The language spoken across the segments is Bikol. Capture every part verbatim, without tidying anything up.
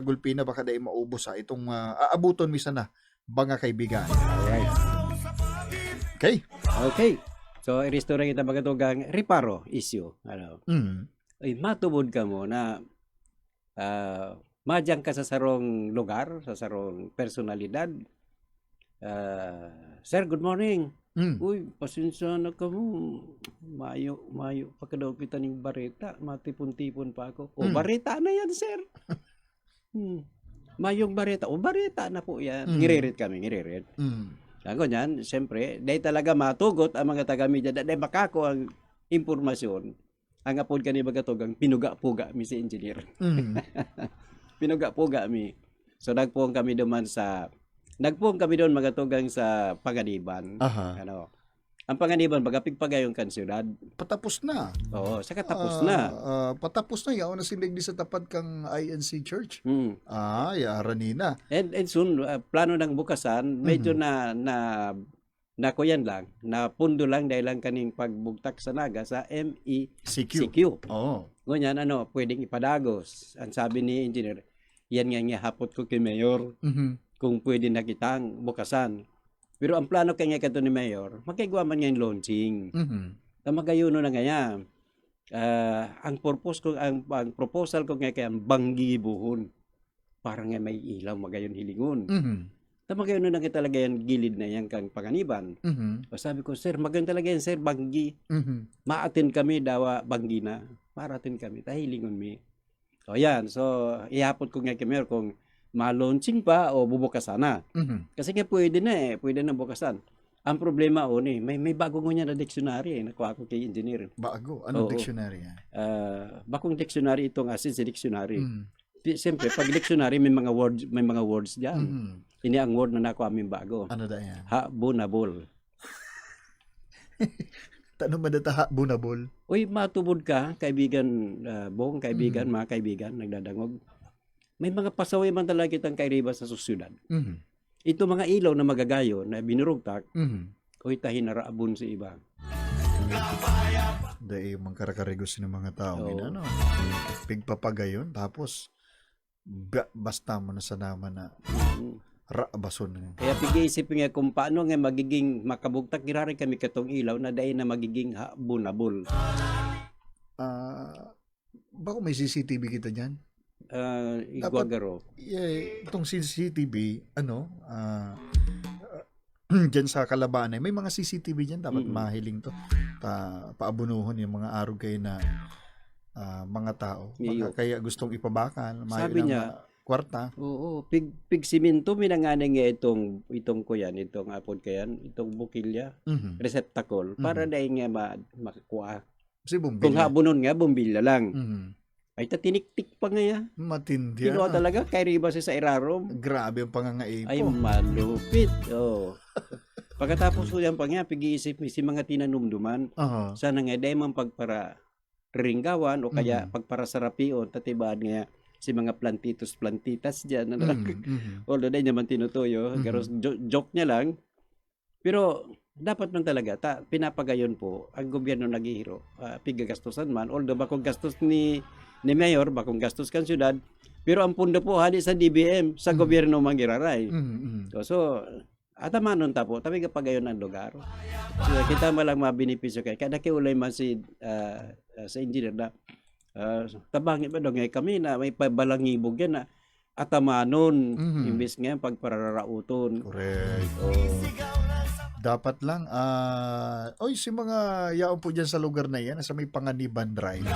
gulpi na, baka dai maubos, ha, itong, ah, aabuton mi sana, mga kaibigan. Alright. Okay. Okay. So, iristorya kita, mga tugang, reparo, issue. Ano? Mm. Ay, matubod ka mo na, ah, madyang ka sa sarong lugar, sa sarong personalidad. Ah, "Sir, good morning." Mm. "Uy, pasensya na kamo. Mayo, mayo pa ka daw kita ning bareta. Matipon-tipon pa ako." "O, Mm. bareta na yan, sir." Hmm. "Mayong bareta." "O, bareta na po yan." Mm. Ngiririt kami, ngiririt. Mm. Ako niyan, siyempre, dahil talaga matugot ang mga taga-media, dahil makako ang impormasyon. Ang apod kani, mga tugang, pinuga-puga mi si engineer. Mm. Pinuga-puga mi. So, nagpoon kami duman sa, nagpoon kami doon, mga tugang, sa Panganiban. Aha. Ano, ang Panganiban, baga pigpagayon kan siyudad. Patapos na. Oo, sa katapos Ah, na. ah, patapos na, yaon na sinda digdi sa tapat kang I N C Church. Mm. Ah, ya, arani na. And, and soon, ah, plano ng bukasan, medyo Mhm. na, na, na kuyan lang, na pundo lang dahil lang kaning pagbugtak sa Naga sa M E C Q. C Q. Oo. Ngunyan, ano, pwedeng ipadagos. Ang sabi ni engineer, yan nga, nga hapot ko kay Mayor, Mhm. kung pwede na kitang bukasan. Pero ang plano kaya nga kato ni Mayor, magkaigwa man nga yung launching. Mhm. Na magayon na nga yan. Ah, ang purpose ko, ang, ang proposal ko nga kaya, ang banggi buhon. Para nga may ilaw, magayon hilingon. Mhm. Ta magayon na nga talaga yan, gilid na yan kang Panganiban. Mhm. O sabi ko, "Sir, magayon talaga yan, sir, banggi." Mhm. Ma-attend kami, dawa, banggi na. Ma-attend kami, ta hilingon mi. O yan, so, ihapot ko nga kay Mayor kung ma-launching pa o bubukasan na. Mhm. Kasi nga pwede na eh, pwede na bukasan. Ang problema, o ni, may, may bago ngunyan na dictionary eh, nakuha ko kay engineer. Bago? Anong Oo. dictionary yan? Ah, bakong dictionary itong asin sa dictionary. Mm. Di, siyempre, pag dictionary, may mga words, may mga words diyan. Mhm. Ini ang word na nakuha aming bago. Ano da yan? Habunabol. Tanong man data habunabol. Uy, matubod ka, kaibigan, ah, Bong, kaibigan, Mhm. mga kaibigan, nagdadangog. May mga pasaway man talaga kitang kairiba sa sosyedad. Mhm. Ito mga ilaw na magagayon na binurugtak, Mhm. uy, ta hinaraabon sa iba. Dai man karakarigos ng mga tao, Oo. Ina, no? Pigpapagayon, tapos ba-, basta mo na sa naman na Mm. raabason na. Kaya pig-iisip nga kung paano nga magiging makabugtak, giraray kami katong ilaw na dai na magiging habunabol. Ah, bako may C C T V kita dyan? Ah, Dapat, Iguagaro. Eh, itong C C T V, ano, ah, dyan sa Kalabanay, may mga C C T V dyan, dapat Mm. mahiling to. Pa, paabunuhon yung mga arog kayo na, ah, mga tao. Baka Iyo. kaya gustong ipabakal, mayo Sabi ng niya, ma-, kwarta. Oo, pig, pig simento, minanganay nga itong, itong kuyan, itong apod kayan, itong bukilya, Mhm. receptacle, para Mhm. dahil nga ma-, makukuha. Kasi Kung bombilya. habunon nga, bombilya lang. Mhm. Ay, ta tiniktik pa nga ya. Matindi, Kinuha ah. talaga, kay riba siya sa irarom. Grabe ang pangangaipo. Ay, malupit. Oh. Pagkatapos ko yan pa nga, pig-iisip mi si mga tinanumduman. Aha. Sana nga, dahil man pagpararinggawan o kaya Mhm. pagparasarapion, tatibaan nga si mga plantitos-plantitas dyan. Ano? Mhm, mhm. Although, dahil naman tinutuyo, Mhm. pero jo-, joke niya lang. Pero dapat man talaga, ta, pinapagayon po, ang gobyerno naghihiro, ah, pigagastosan man. Although bakong gastos ni, ni Mayor, bakong gastos kan syudad, pero ang pundo po, hadi sa D B M, sa Mm. gobyerno man giraray. Mm, mm. So, so, atamanon ta po, ta pigapagayon ang lugar. So, kita mo lang mga benepisyo kay, kada kiulay man si, ah, ah, sa engineer na, ah, tabangi ba daw ngay kami na may pabalangibog yan na atamanon, Mhm. imbis nga pagpararauton. Correct. Oo. Dapat lang, ah, oy, si mga yaon po dyan sa lugar na yan, sa may Panganiban Drive,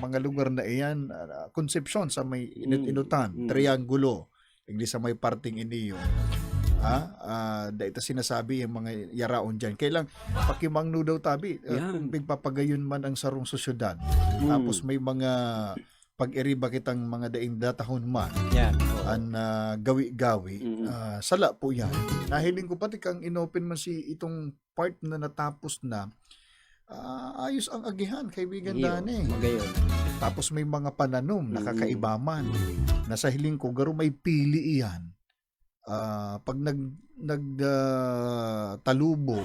mga lugar na iyan, ah, Concepcion, sa may Inut-Inutan, Mm. Triangulo, hindi sa may parting iniyo. Ha? Ah, dahil ito sinasabi yung mga yaraon dyan. Kailang pakimangno daw tabi, ah, Yan. kung pigpapagayon man ang sarong sosyedad. Mm. Tapos may mga pag-iriba kitang mga daing datahon man. Yan. Oo. An, ah, gawi-gawi, Mm. ah, sala po yan. Nahiling ko pati kang inopen man si itong part na natapos na, ah, ayos ang agihan, kaibigan Iyo, Dani. magayon. Tapos may mga pananom, Mm. nakakaiba man. Mm. Nasa hiling ko, garo may pili iyan. Ah, pag nag-, nag-, ah, talubo,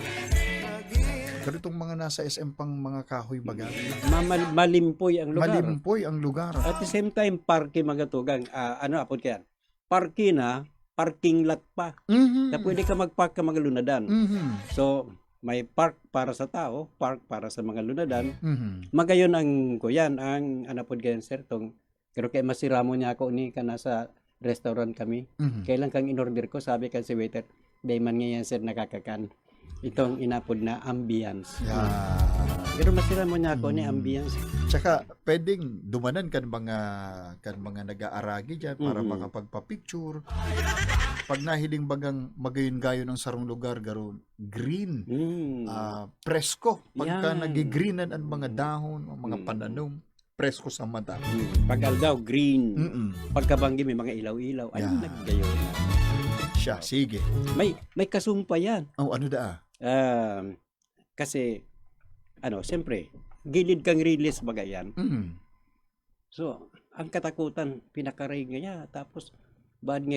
Pero itong mga nasa S M pang mga kahoy baga, Mamal- malimpoy ang lugar. Malimpoy ang lugar. At the same time, parke magatugang. Ah, ano apod kayan? Parke na, parking lot pa. Mhm. Na pwede ka mag-park ka mga lunadan. Mhm. So, may park para sa tao, park para sa mga lunadan. Mhm. Magayon ang kuyan, ang anapod kayan, sir, tong, pero kaya masiramo niya ako ni ka nasa restaurant kami. Mhm. Kailan kang in-order ko, sabi kan si waiter, "Dai man ngayon, sir, nakakakan." Itong inapod na ambience. Yeah. Pero masiramo niya ako ni Mm. ambience. Tsaka pwedeng dumanan kan mga kan mga nag-aaragi diyan para Mhm. makapagpa-picture. Pag nahiling bagang magayon-gayon ang sarong lugar, garo green, Mm. ah, presko. Pagka Yan. nag-greenan ang mga dahon, ang mga Mm. pananom, presko sa mata. Mm. Pag aldaw, green. Mm-mm. Pagkabanggi, may mga ilaw-ilaw. Ay, Yeah. naggayon. Siya, sige. May, may kasumpa yan. Oh, ano daa? Um, kasi, ano, siyempre, gilid kang riles baga yan. Mm. So, ang katakutan, pinakaray nga niya, tapos, bad nga